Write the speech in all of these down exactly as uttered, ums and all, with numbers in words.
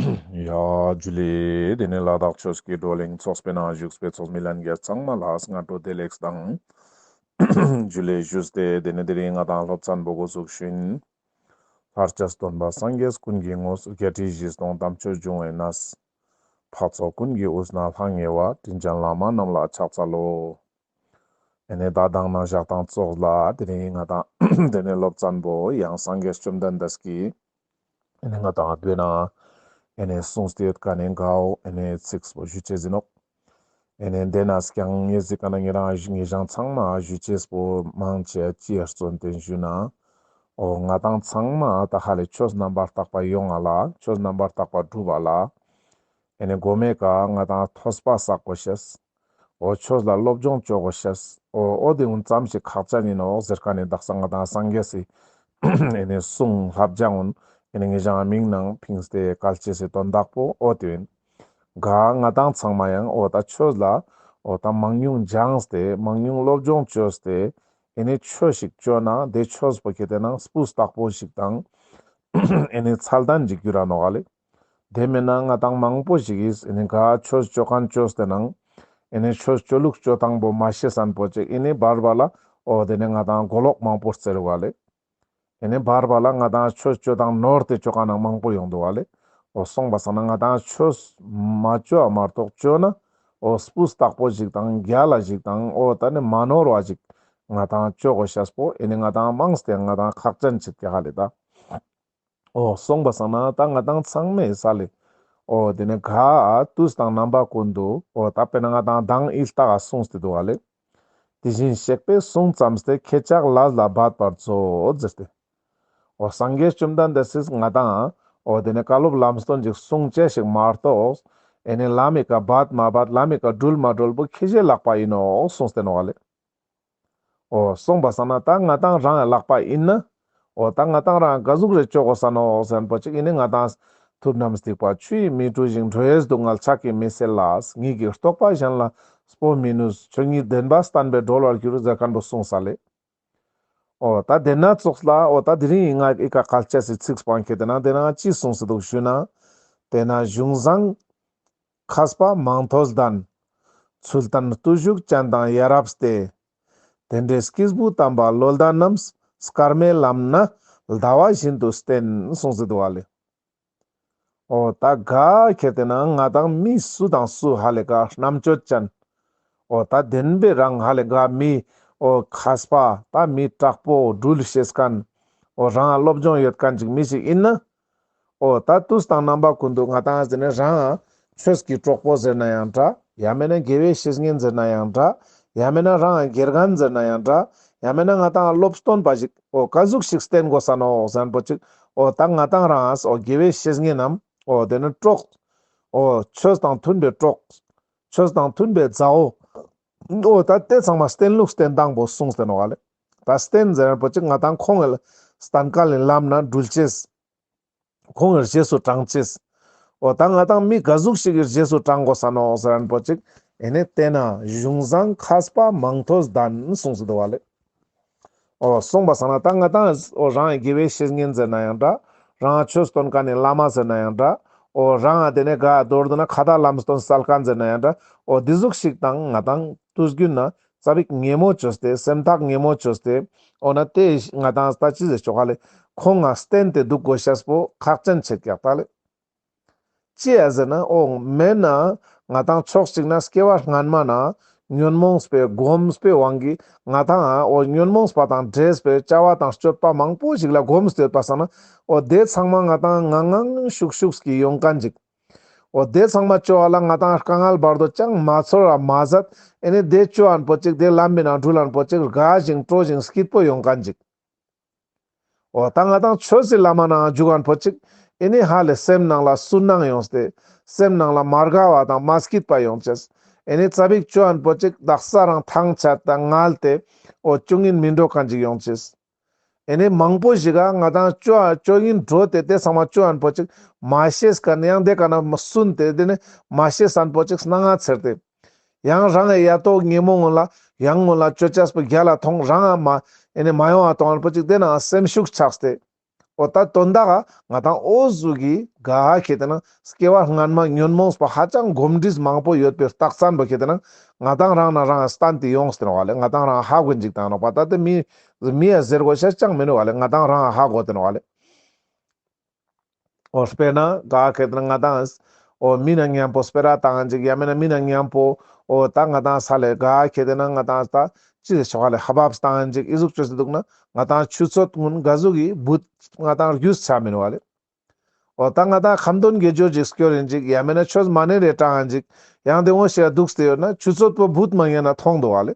ཡ་ཇུ་ལེ། དེ་ནས་ལ་དྭགས་ཆོས་ཀྱི་བགྲོ་གླེང་ཚོགས་པའི་ནང་བཞུགས་པའི་ཚོགས་མི་ལྷན་རྒྱས་ཚང་མ་ལ་སྔ་དྲོ་བདེ་ལེགས་དང་ཇུ་ལེ་ཞུས་ཏེ། དེ་ནས་དེ་རིང་ང་དང་སློབ་ཚན་པོ་འགོ་ཚུགས་ཤིན། ལྷར་བཅས་སྟོན་པ་སངས་རྒྱས་ཀུན་གྱི་ངོ་བོ། བརྒྱད་ཁྲི་བཞི་སྟོང་དམ་ཆོས་འབྱུང་བའི་གནས། འཕགས་ཚོགས་ཀུན་གྱི་དབུས་ན་ལྷང་ངེ་བ། དྲིན་ཅན་བླ་མ་རྣམས་ལ་ཕྱག་འཚལ་ལོ། ཨེ་ནེ་ད་དང་ནང་ཞག་དང་ཙོགས་ལ་དེ་རིང་ང་དང་དེ་ནས་སློབ་ཚན་པོ་ཡང་སངས་རྒྱས་བཅོམ་ལྡན་འདས་ཀྱིས་ཨེ་ནེ་ང་དང་དེ་ན་ཨེ་ནེ་གསུངས་ཏེ་ཡོད་ཀ་ནེ་གའོ། ཨེ་ནེ་ཚིགས་པོ་ཞུ་ཅེས་ཨིན་ནོག། ཨེ་ནེ་དེ་ན་སྐྱང་ངེ་ཟིག་ག་ན་ཉེ་རང་ཉེ་རང་ཚང་མ་ཞུ་ཅེས་པོ་མང་ཆེ་ཅི་ཡར་བརྩོན་ཏེ་ཞུ་ན། འོ་ང་དང་ཚང་མ་ད་ཧ་ལེ་ཆོས་རྣམ་པར་དག་པ་ཡོང་ང་ལ། ཆོས་རྣམ་པར་དག་པ་སྒྲུབ་པ་ལ། ཨེ་ནེ་གོ་མའེ་ཀ་ང་དང་ཐོས་པ་བསགས་དགོས་ཤེས། འོ་ཆོས་ལ་སློབ་སྦྱོང་ཅོ་དགོས་ཤེས། འོ་འོ་དེ་གུན་ཙམ་ཞིག་ཁག་ཅན་ཨིན་ནོག་ཟེར་ཀ་ནེ་དག་ས་ང་དང་སངས་རྒྱས་སི་ཨེ་ནེ་གསུང་བསླབ་བྱ་གུན་ཨེ་ནེ་ངེ་ཞང་མིང་ནང་ཕིངས་ཏེ་བཀལ་ཅེས་སི་དོན་དག་པོ་འོ་དེ་ཨིན། ག་ང་དང་ཚང་མ་ཡང་འོ་ད་ཆོས་ལ་འོ་ད་མང་ཉུང་སྦྱངས་ཏེ་མང་ཉུང་སློབ་སྦྱོང་ཅོས་ཏེ་ཨེ་ནེ་ཆོས་ཤིག་ཅོ་ན་དེ་ཆོས་པོ་ཁེ་ཏེ་ན་སྤུས་དག་པོ་ཞིག་དང་ཨེ་ནེ་ཚད་ལྡན་ཞིག་གྱུར་ར་ནོག་ལེ། དེ་མེན་ན་ང་དང་མང་པོ་ཞིག་གིས་ཨེ་ནེ་ག་ཆོས་ཅོ་ཁན་ཅོས་ཏེ་ནང་ཨེ་ནེ་ཆོས་ཅོ་ལུགས་ཅོ་སྟངས་པོ་མ་ཤེས་སན་པོ་ཅིག་ཨེ་ནེ་བར་བར་ལ་འོ་དེ་ནེ་ང་དང་གོ་ལོག་མང་པོ་སྟེར་བ་ལེ། ཨེ་ནེ་བར་བར་ལ་ང་དང་ཆོས་ཅོ་སྟངས་ནོར་ཏེ་ཅོ་ཁན་ནང་མང་པོ་ཡོང་དུག་བ་ལེ། འོ་སོང་པ་སང་ན་ང་དང་ཆོས་མ་ཅོ་བ་མ་གཏོགས་ཅོ་ན་འོ་སྤུས་དག་པོ་ཞིག་དང་རྒྱལ་ལ་ཞིག་དང་འོ་ད་ནི་མ་ནོར་བ་ཞིག་ང་དང་ཅོ་དགོས་ཤེས་པོ་ཨེ་ནེ་ང་དང་མང་སྟེ་ང་དང་ཁག་ཅན་ཆེད་ཀྱག་ཧ་ལེ་ད། འོ་སོང་པ་སང་ན་ད་ང་དང་ཚང་མའི་ས་ལེ། འོ་དེ་ནེ་ག་དུས་དང་རྣམ་པ་ཀུན་ཏུ་འོ་ད་དཔེར་ན་ང་དང་མདང་ཨི་ལྟ་ག་གསུངས་ཏེ་དུག་ག་ལེ། དེ་བཞིན་གཤེགས་པས་གསུངས་ཙམ་སྟེ། ཁྱེད་ཅག་ལས་ལ་འབད་པར་མཛོད་ཟེར་ཏེ། འོ་སངས་རྒྱས་བཅོམ་ལྡན་འདས་སིས་ང་དང་འོ་དེ་ནེ་བཀའ་སློབ་ལམ་སྟོན་ཅིག་གསུང་ཅེས་ཤིག་མ་གཏོགས་ཨེ་ནེ་ལམ་མི་ཀ་འབད་མ་འབད་ལམ་མི་ཀ་འགྲུལ་མ་འགྲུལ་པོ་ཁྱེད་ཅག་ལག་པ་ཨིན་ནོག་གསུངས་ཏེ་ནོག་ལེ། འོ་སོང་པ་སང་ན་ད་ང་དང་རང་ལག་པ་ཨིན་ན། འོ་ད་ང་དང་རང་ག་ཟུག་རེ་ཅོ་དགོས་ས་ནོག་ཟེར་ཁན་པོ་ཅིག་ཨེ་ནེ་ང་དང་ཐུབ་རྣམས་སྡིག་པ་ཆུ་ཡིས་མི་འཁྲུ་ཞིང་། འགྲོ་བའི་སྡུག་བསྔལ་ཕྱག་གིས་མི་སེལ་ལ། ཉིད་ཀྱི་རྟོགས་པ་གཞན་ལ་སྤོ་མི་ནུས། ཆོས་ཉིད་བདེན་པ་བསྟན་པས་གྲོལ་བར་འགྱུར་ཟེར་ཁན་པོ་གསུངས་ས་ལེ། འོ་ད་དེ་ན་ཙོགས་ལ་འོ་ད་དེ་རིང་ང་ཨི་ཀ་བཀལ་ཅེས་སི་ཚིགས་པོ་ཁེ་ཏེ་ན་དེ་ན་ཅི་གསུངས་སེ་དུག་ཞུ་ན། དེ་ན་གཞུང་བཟང་མཁས་པ་མང་ཐོས་ལྡན། ཚུལ་བསྟན་བརྟུལ་ཞུགས་ཅན་དང་ཡ་རབས་ཏེ། དེ་འདྲའི་སྐྱེས་བུ་དམ་པ་བློ་ལྡན་རྣམས། སྐར་མའི་ལམ་ན་ཟླ་བ་བཞིན་དུ་བསྟེན་གསུངས་སེ་དུག་པ་ལེ། འོ་ད་ག་ཁེ་ཏེ་ན་ང་དང་མི་སུ་དང་སུ་ཧ་ལེ་ག་རྣམ་དཔྱོད་ཅན། འོ་ད་བདེན་པའི་རང་ཧ་ལེ་ག་མི་འོ་མཁས་པ་ད་མི་དྲག་པོ་འགྲུལ་ཤེས་ཁན་འོ་རང་སློབ་སྦྱོང་ཡོད་ཁན་ཅིག་མི་ཞིག་ཨིན་ན། འོ་ད་དུས་དང་རྣམ་པ་ཀུན་ཏུ་ང་དང་ཟེར་ན་རང་ཆོས་ཀྱི་གྲོགས་པོ་ཟེར་ན་ཡང་འདྲ། ཡང་མེན་ན་དགེ་བའི་བཤེས་གཉེན་ཟེར་ན་ཡང་འདྲ། ཡང་མེན་ན་རང་དགེ་རྒན་ཟེར་ན་ཡང་འདྲ། ཡང་མེན་ན་ང་དང་སློབ་སྟོན་པ་ཞིག་འོ་ག་ཟུག་ཞིག་བསྟེན་དགོས་ས་ནོག་ཟེར་ཁན་པོ་ཅིག་འོ་ད་ང་དང་རང་འོ་དགེ་བའི་བཤེས་གཉེན་ནམ་འོ་དེ་ནི་གྲོགས། འོ་ཆོས་དང་མཐུན་པའི་གྲོགས། ཆོས་དང་མཐུན་པའི་མཛའ་བོ། འོ་ད་དེ་ཚང་མ་བསྟེན་ལུགས་བསྟེན་སྟངས་པོ་གསུངས་ཏེ་ནོག་ལེ། ད་བསྟེན་ཟེར་ཁན་པོ་ཅིག་ང་དང་ཁོང་གི་བསྟན་བཀའ་ལས་ལམ་ན་འགྲུལ་ཅེས། ཁོང་གི་རྗེས་སུ་འབྲང་ཅེས། འོ་ད་ང་དང་མི་ག་ཟུག་ཞིག་གི་རྗེས་སུ་འབྲང་དགོས་ས་ནོག་ཟེར་ཁན་པོ་ཅིག་ཨེ་ནེ་དེ་ན་གཞུང་བཟང་མཁས་པ་མང་ཐོས་ལྡན་གསུངས་སེ་དུག་པ་ལེ། འོ་སོང་པ་སང་ན་ད་ང་དང་འོ་རང་དགེ་བའི་བཤེས་གཉེན་ཟེར་ན་ཡང་འདྲ། རང་ཆོས་སྟོན་ཁན་ནི་བླ་མ་ཟེར་ན་ཡང་འདྲ། འོ་རང་དེ་ནེ་ག་མདོར་བསྡུ་ན་ཁ་ཏ་ལམ་སྟོན་སལ་ཁན་ཟེར་ན་ཡང་འདྲ། འོ་འདི་ཟུག་ཞིག་དང་ང་དང་དུས་རྒྱུན་ན་ཙ་པིག་ཉེ་མོ་ཅོས་ཏེ་སེམས་ཐག་ཉེ་མོ་ཅོས་ཏེ་འོ་ན་དེ་ང་དང་ད་ཅི་ཟེར་ཆོག་ག་ལེ། ཁོང་ང་བསྟེན་ཏེ་དུག་དགོས་ཤེས་པོ་ཁག་ཅན་ཆེད་ཀྱག་ད་ལེ། ཅི་ཡ་ཟེར་ན་འོ་མེན་ན་ང་དང་ཕྱོགས་གཅིག་ན་སྐྱེ་བ་སྔན་མ་ན་ཉོན་མོངས་པའི་གོམས་པའི་དབང་གིས་ང་དང་འོ་ཉོན་མོངས་པ་དང་འདྲེས་པའི་བྱ་བ་དང་སྤྱོད་པ་མང་པོ་ཞིག་ལ་གོམས་ཏེ་ཡོད་པ་སང་ན་འོ་དེ་ཚང་མ་ང་དང་ངང་ངང་ཤུགས་ཤུགས་ཀྱིས་ཡོང་ཁན་ཅིག་འོ་དེ་ཚང་མ་ཅོ་བ་ལ་ང་དང་དཀའ་ངལ་བར་དོ་ཅང་མ་ཚོར་བ་མ་ཟད་ཨེ་ནེ་དེ་ཅོ་ཁན་པོ་ཅིག་དེ་ལམ་མི་ནང་འགྲུལ་ཁན་པོ་ཅིག་དགའ་ཞིང་སྤྲོ་ཞིང་སྐྱིད་པོ་ཡོང་ཁན་ཅིག་འོ་ད་ང་དང་ཆོས་སི་ལམ་ནང་འཇུག་ཁན་པོ་ཅིག་ཨེ་ནེ་ཧ་ལེ་སེམས་ནང་ལ་སུན་སྣང་ཡོངས་ཏེ་སེམས་ནང་ལ་མ་དགའ་བ་དང་མ་སྐྱིད་པ་ཡོང་ཅེས། ཨེ་ནེ་ཙ་པིག་ཅོ་ཁན་པོ་ཅིག་དག་ས་རང་ཐང་ཆད་དང་ངལ་ཏེ་འོ་ཅོ་སྙིང་མི་འདོད་ཁན་ཅིག་ཡོང་ཅེས། ཨེ་ནེ་མང་པོ་ཞིག་ག་ང་དང་ཅོ་ཅོ་སྙིང་འདོད་དེ་དེ་ཚང་མ་ཅོ་ཁན་པོ་ཅིག་མ་ཤེས་ཁན་ཡང་དེ་ཀ་ན་སུན་ཏེ་དེ་ནེ་མ་ཤེས་ཁན་པོ་ཅིག་སྣང་ང་ཚེར་ཏེ། ཡང་རང་གི་ཡ་ཏོ་ཉེ་མོ་ངོ་ལ་ཡང་ངོ་ལ་ཅོ་ཅེས་པོ་རྒྱལ་ལ་ཐོང་རང་ང་མ་ཨེ་ནེ་མ་ཡོང་བ་ཐོང་ཁན་པོ་ཅིག་དེ་ན་སེམས་ཤུགས་ཆགས་ཏེ། འོ་ད་དོན་དག་ག་ང་དང་འོ་ཟུག་གི་ག་ཁེ་ཏེ་ན་སྐྱེ་བ་སྔན་མ་ཉོན་མོངས་པ་ཧ་ཅང་གོམས་འདྲིས་མང་པོ་ཡོད་པའི་རྟགས་མཚན་པོ་ཁེ་ཏེ་ན་ང་དང་རང་ན་རང་སྟན་ཏེ་ཡོངས་ཏེ་ནོག་ལེ། ང་དང་རང་ཧ་གོ་ཅིག་ཏང་ནོག་པ། ད་དེ་མི་མི་ཡ་ཟེར་དགོས་ཤེས་ཅང་མི་ནུག་ལེ། ང་དང་རང་ཧ་གོ་སྟེ་ནོག་ལེ། འོ་དཔེར་ན་ག་ཁེ་ཏེ་ན་ང་དང་འོ་མི་ན་མཉམ་པོ་སྤེ་ར་ཏང་ཅིག་ཡ་མེད་ན་མི་ན་མཉམ་པོ་འོ་ད་ང་དང་ས་ལེ་ག་ཁེ་ཏེ་ན་ང་དང་ད་ཅི་ཟེར་ཆོག་ལེ། ཧ་བབས་ཏང་ཅིག་ཨི་ཟུག་ཅོས་ཏེ་འདུག་ན་ང་དང་ཆུ་ཚོད་ཀུན་ག་ཟུག་གི་བུད་ང་དང་རྒྱུས་ཆ་མི་ནུག་ལེ། འོ་ད་ང་དང་ཁ་འདོན་དགེ་སྦྱོར་ཅིག་སྐྱོར་ཡིན་ཅིག་ཡ་མེད་ན་ཆོས་མ་ཎི་རེ་ཏང་ཅིག་ཡང་དེ་འོ་ཞེས་འདུག་སྟེ་ཡོད་ན་ཆུ་ཚོད་པོ་བུད་མ་ཉན་ན་མཐོང་འདུག་ལེ།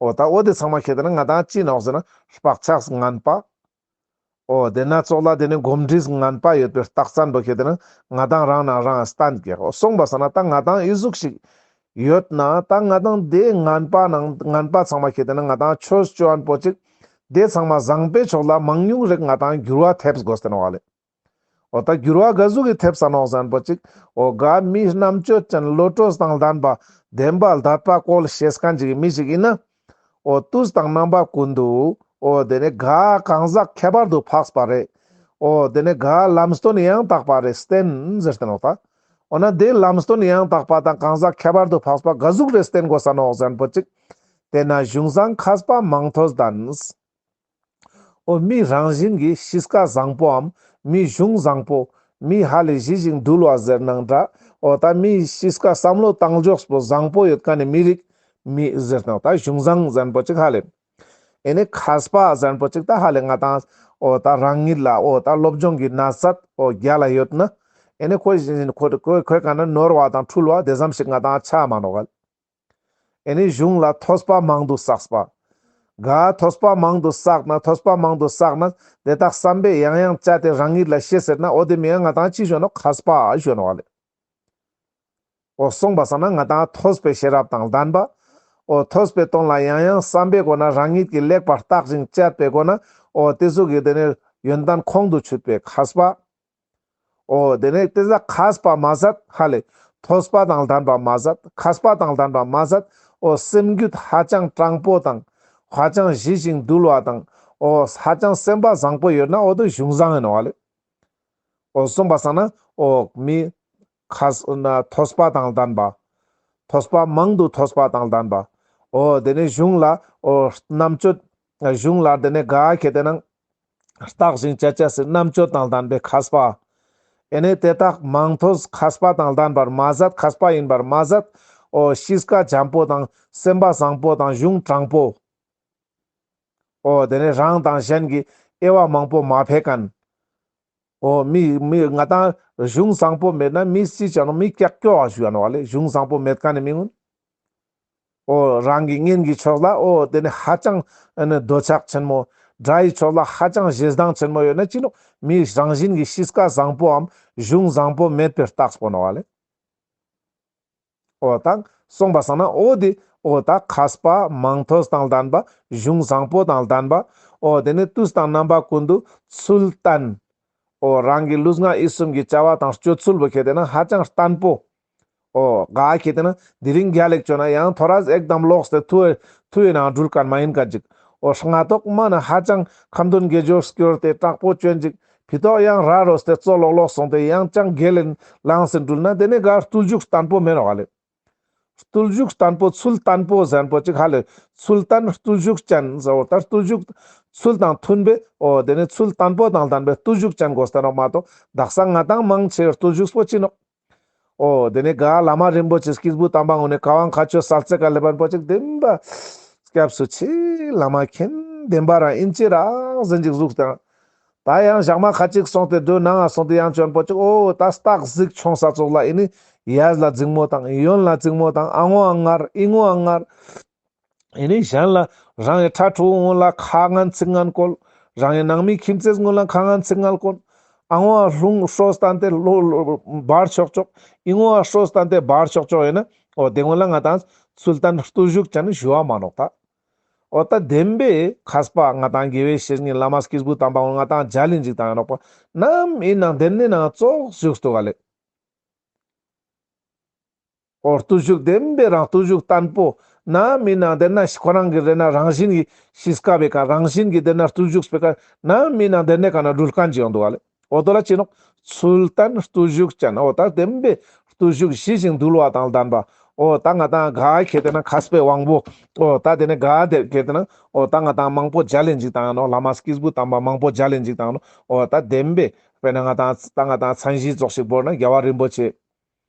འོ་ད་འོ་དེ་ཚང་མ་ཁེ་ཏེ་ན་ང་དང་ཅི་ནོག་ཟེར་ན་བག་ཆགས་ངན་པ། འོ་དེ་ན་ཙོགས་ལ་དེ་ནི་གོམས་འདྲིས་ངན་པ་ཡོད་པའི་རྟགས་མཚན་པོ་ཁེ་ཏེ་ན་ང་དང་རང་ན་རང་སྟན་གྱི། འོ་སོང་པ་སང་ན་ད་ང་དང་ཨི་ཟུག་ཞིག་ཡོད་ན་ད་ང་དང་དེ་ངན་པ་ནང་ངན་པ་ཚང་མ་ཁེ་ཏེ་ན་ང་དང་ཆོས་ཅོ་ཨན་པོ་ཅིག་དེ་ཚང་མ་བཟང་པོའི་ཕྱོགས་ལ་མང་ཉུང་རིག་ང་དང་འགྱུར་བ་ཐེབས་དགོས་ཏེ་ནོག་ལེ། འོ་ད་འགྱུར་བ་ག་ཟུག་གི་ཐེབས་ས་ནོག་ཟེར་ན་པོ་ཅིག་འོ་ག་མི་རྣམ་དཔྱོད་ཅན་བློ་གྲོས་དང་ལྡན་པ་བདེན་པ་དད་པ་བཀོལ་ཤེས་མཁན་ཅིག་གི་མི་ཞིག་ཡིན་ན། འོ་དུས་དང་རྣམ་པ་ཀུན་ཏུ་འོ་དེ་ནི་ག་གང་ཟག་ཁྱད་པར་དུ་འཕགས་པ་རེ། འོ་དེ་ནི་ག་ལམ་སྟོན་ཡང་དག་པ་རེ་བསྟེན་ཟེར་ཏེ་ནོག་ད། འོ་ན་དེ་ལམ་སྟོན་ཡང་དག་པ་དང་གང་ཟག་ཁྱད་པར་དུ་འཕགས་པ་ག་ཟུག་རེ་བསྟེན་དགོས་ས་ནོག་ཟེར་ན་པོ་ཅིག་དེ་ན་གཞུང་བཟང་མཁས་པ་མང་ཐོས་ལྡན། འོ་མི་རང་བཞིན་གྱི་གཤིས་ཀ་བཟང་པོའམ་མི་གཞུང་བཟང་པོ། མི་ཧ་ལས་ཞི་ཞིང་དུལ་བ་ཟེར་ནང་འདྲ། འོ་ད་མི་གཤིས་ཀ་བསམ་བློ་བཏང་ཕྱོགས་པོ་བཟང་པོ་ཡོད་མཁན་ནི་མི་རིགས་མི་ཟེར་ནོག་ད་གཞུང་བཟང་ཟེར་ན་པོ་ཅིག་ཧ་ལས། ཨེ་ནི་མཁས་པ་ཟེར་ན་པོ་ཅིག་ད་ཧ་ལས་ང་དང་འོ་ད་རང་ཉིད་ལ་འོ་ད་སློབ་སྦྱོང་གི་ན་ཚད་འོ་རྒྱལ་ལ་ཡོད་ན། ཨེ་ནི་ཁོ་བཞིན་ཁོ་ཁོ་ཁོའི་ཀ་ན་ནོར་བ་དང་འཁྲུལ་བ་དེ་ཙམ་ཞིག་ང་དང་ཆ་མ་ནོག་ག། ཨེ་ནི་གཞུང་ལ་ཐོས་པ་མང་དུ་བསགས་པ། ག་ཐོས་པ་མང་དུ་བསགས་ན་ཐོས་པ་མང་དུ་བསགས་ན་དེ་དག་བསམ་པས་ཡང་ཡང་དཔྱད་དེ་རང་ཉིད་ལ་ཤེས་ཟེར་ན་འོ་དེ་མི་ཡང་ང་དང་ཅི་ཞུ་ནོག་མཁས་པ་ཞུ་ནོག་ལེ། འོ་སོང་པ་སང་ན་ང་དང་ཐོས་པའི་ཤེས་རབ་དང་ལྡན་པ། འོ་ཐོས་པའི་དོན་ལ་ཡང་ཡང་བསམ་པའི་སྒོ་ན་རང་ཉིད་ཀྱིས་ལེགས་པར་བརྟག་ཅིང་དཔྱད་པའི་སྒོ་ན་འོ་དེ་ཟུག་གི་དེ་ནི་ཡོན་ཏན་ཁོང་དུ་ཆུད་པའི་མཁས་པ། འོ་དེ་ནས་དེ་ཟ་མཁས་པ་མ་ཟད་ཧ་ལས་ཐོས་པ་དང་ལྡན་པ་མ་ཟད་མཁས་པ་དང་ལྡན་པ་མ་ཟད་འོ་སེམས་རྒྱུད་ཧ་ཅང་དྲང་པོ་དང་ཧ་ཅང་ཞི་ཞིང་དུལ་བ་དང་འོ་ཧ་ཅང་སེམས་པ་བཟང་པོ་ཡོད་ན་འོ་དེ་གཞུང་བཟང་ཡིན་ནོག་ལེ། འོ་སོང་པ་སང་ན་འོ་མི་མཁས་ན་ཐོས་པ་དང་ལྡན་པ། ཐོས་པ་མང་དུ་ཐོས་པ་དང་ལྡན་པ། འོ་དེ་ནས་གཞུང་ལ་འོ་རྣམ་དཔྱོད་གཞུང་ལ་དེ་ནས་ག་ཁེ་ཏེ་ན་བརྟག་ཅིང་དཔྱད་བྱ་སའི་རྣམ་དཔྱོད་དང་ལྡན་པའི་མཁས་པ། ཨེ་ནས་དེ་དག་མང་ཐོས་མཁས་པ་དང་ལྡན་པར་མ་ཟད་མཁས་པ་ཡིན་པར་མ་ཟད་འོ་གཤིས་ཀ་འཇམ་པོ་དང་སེམས་པ་བཟང་པོ་དང་གཞུང་དྲང་པོ། འོ་དེ་ནས་རང་དང་གཞན་གྱི་དབྱེ་བ་མང་པོ་མ་ཕེ་མཁན། འོ་མི་མི་ང་དང་གཞུང་བཟང་པོ་མེད་ན་མི་སྲིད་ཅང་མི་ཀྱག་ཀྱོག་ཞུ་ཡ་ནོག་ལེ། གཞུང་བཟང་པོ་མེད་མཁན་ནི་མི་ངུན། འོ་རང་གི་གཉེན་གྱི་ཕྱོགས་ལ་འོ་དེ་ནི་ཧ་ཅང་ཨ་ནི་འདོད་ཆགས་ཆེན་མོ། དགྲ་ཡི་ཕྱོགས་ལ་ཧ་ཅང་ཞེ་སྡང་ཆེན་མོ་ཡོད་ན་ཅི་ནོག་མི་རང་བཞིན་གྱི་གཤིས་ཀ་བཟང་པོའམ་གཞུང་བཟང་པོ་མེད་པའི་རྟགས་པོ་ནོག་ལེ། འོ་ད་སོང་པ་སང་ན་འོ་དེ་འོ་ད་མཁས་པ་མང་ཐོས་དང་ལྡན་པ་གཞུང་བཟང་པོ་དང་ལྡན་པ། འོ་དེ་ནི་དུས་དང་རྣམ་པ་ཀུན་ཏུ་ཚུལ་བརྟན། འོ་རང་གི་ལུས་ངག་ཡིད་གསུམ་གྱི་བྱ་བ་དང་སྤྱོད་ཚུལ་བོ་ཁེ་ཏེ་ན་ཧ་ཅང་བརྟན་པོ། འོ་ག་ཁེ་ཏེ་ན་དེ་རིང་རྒྱལ་ལེགས་བྱོན་ན་ཡང་ཐོ་རས་ཨེག་དམ་ལོག་སྟེ་ཐུ་ཐུའི་ནང་འགྲུལ་མཁན་མ་ཡིན་མཁན་ཅིག་འོ་སྔ་ཐོག་མ་ན་ཧ་ཅང་ཁ་འདོན་དགེ་སྦྱོར་སྐྱོར་ཏེ་དྲག་པོ་བྱོན་ཅིག་ཕི་ཐོག་ཡང་ར་རོ་སྟེ་ཙོ་ལོག་ལོག་སོང་སྟེ་ཡང་ཅང་དགེ་ལེན་ལངས་སེ་འགྲུལ་ན་དེ་ནི་ག་བརྟུལ་ཞུགས་བརྟན་པོ་མེད་ནོག་ལེ། བརྟུལ་ཞུགས་བརྟན་པོ་ཚུལ་བརྟན་པོ་ཟེར་ན་པོ་ཅིག་ཧ་ལས་ཚུལ་བརྟན་བརྟུལ་ཞུགས་ཅན་ཟེར་བ་ད་བརྟུལ་ཞུགས་ཚུལ་དང་མཐུན་པའི་འོ་དེ་ནི་ཚུལ་བརྟན་པོ་དང་ལྡན་པའི་བརྟུལ་ཞུགས་ཅན་དགོས་ཏེ་ནོག་མ་གཏོགས་དག་ས་ང་དང་མང་ཆེ་བརྟུལ་ཞུགས་པོ་ཅི་ནོག་འོ་དེ་ནས་ག་བླ་མ་རིན་པོ་ཆེ་སྐྱེས་བུ་དམ་པ་ངོ་ནས་ག་ཝང་མཁའ་སྤྱོད་གསལ་བྱེད་ཀ་ལེབ་པན་པོ་ཅིག་བདེན་པ་སྐྱབས་སུ་མཆི། བླ་མ་མཁྱེན། བདེན་པ་རང་ཨིན་ཅི་རག་ཟེར་ཅིག་གཟུགས་དང་། ད་ཡང་ཞག་མ་ཁ་ཅིག་སོང་སྟེ་དུ་ནང་ང་སོང་སྟེ་ཡང་བྱོན་པོ་ཅིག་འོ་ད་སྟག་གཟིག་ཆོང་ས་ཙོགས་ལ་ཨེ་ནི་ཡས་ལ་འཛིང་མོ་དང་ཡོན་ལ་འཛིང་མོ་དང་ཨ་ངོ་ཨ་ངར་ཨི་ངོ་ཨ་ངར། ཨེ་ནི་གཞན་ལ་རང་གི་ཕྲུ་གུ་ངོ་ལ་ཁ་ངན་ཚིག་ངན་བཀོལ། རང་གི་ནང་མི་ཁྱིམ་མཚེས་ངོ་ལ་ཁ་ངན་ཚིག་ངན་བཀོལ། ཨ་ངོ་ཨ་ལྷུང་ཧྲོ་སྟན་ཏེ་ལོ་ལོ་བར་ཆོག་ཆོག་ཨི་ངོ་ཨ་ཧྲོ་སྟན་ཏེ་བར་ཆོག་ཆོག་ཡོད་ན་འོ་དེ་ངོ་ལ་ང་དང་ཚུལ་བརྟན་བརྟུལ་ཞུགས་ཅན་ཞུ་བ་མ་ནོག་ད། འོ་ད་བདེན་པའི་མཁས་པ་ང་དང་དགེ་བའི་བཤེས་གཉེན་བླ་མ་སྐྱེས་བུ་དམ་པ་ང་དང་མཇལ་ཡིན་ཅིག་དང་ཡང་ནོག་པ་ནམ་ཨིན་ནང་དེ་ནི་ནང་ཙོགས་བཞུགས་སྟོ་ག་ལེ། འོ་བརྟུལ་ཞུགས་བདེན་པའི་རང་བརྟུལ་ཞུགས་བརྟན་པོ། ན་མི་ནང་དེ་ན་ཁོ་རང་གི་རེ་ན་རང་བཞིན་གྱི་གཤིས་ཀ་བེ་ཀ་རང་བཞིན་གྱི་དེ་ན་བརྟུལ་ཞུགས་བེ་ཀ་ན་མི་ནང་དེ་ནེ་ཀ་ན་འགྲུལ་མཁན་ཅིག་ཡོང་འདུག་ག་ལེ། འོ་དོ་ལ་ཅི་ནོག་ཚུལ་བསྟན་བརྟུལ་ཞུགས་ཅན། འོ་ད་བདེན་པའི་བརྟུལ་ཞུགས་ཞི་ཞིང་དུལ་བ་དང་ལྡན་པ། འོ་ད་ང་ཏང་ག་ཁེ་ཏེ་ན་མཁས་པའི་དབང་པོ། འོ་ད་དེ་ནེ་ག་དེ་ཁེ་ཏེ་ན་འོ་ད་ང་ཏང་མང་པོ་མཇལ་ལེན་ཅིག་དང་ནོག་བླ་མ་སྐྱེས་བུ་དམ་པ་མང་པོ་མཇལ་ལེན་ཅིག་དང་ནོག་འོ་ད་བདེན་པའི་དཔེར་ན་ང་ཏང་ད་ང་ཏང་མཚན་གཞི་ཙོགས་ཤིག་བོར་ན་རྒྱལ་བ་རིན་པོ་ཆེ།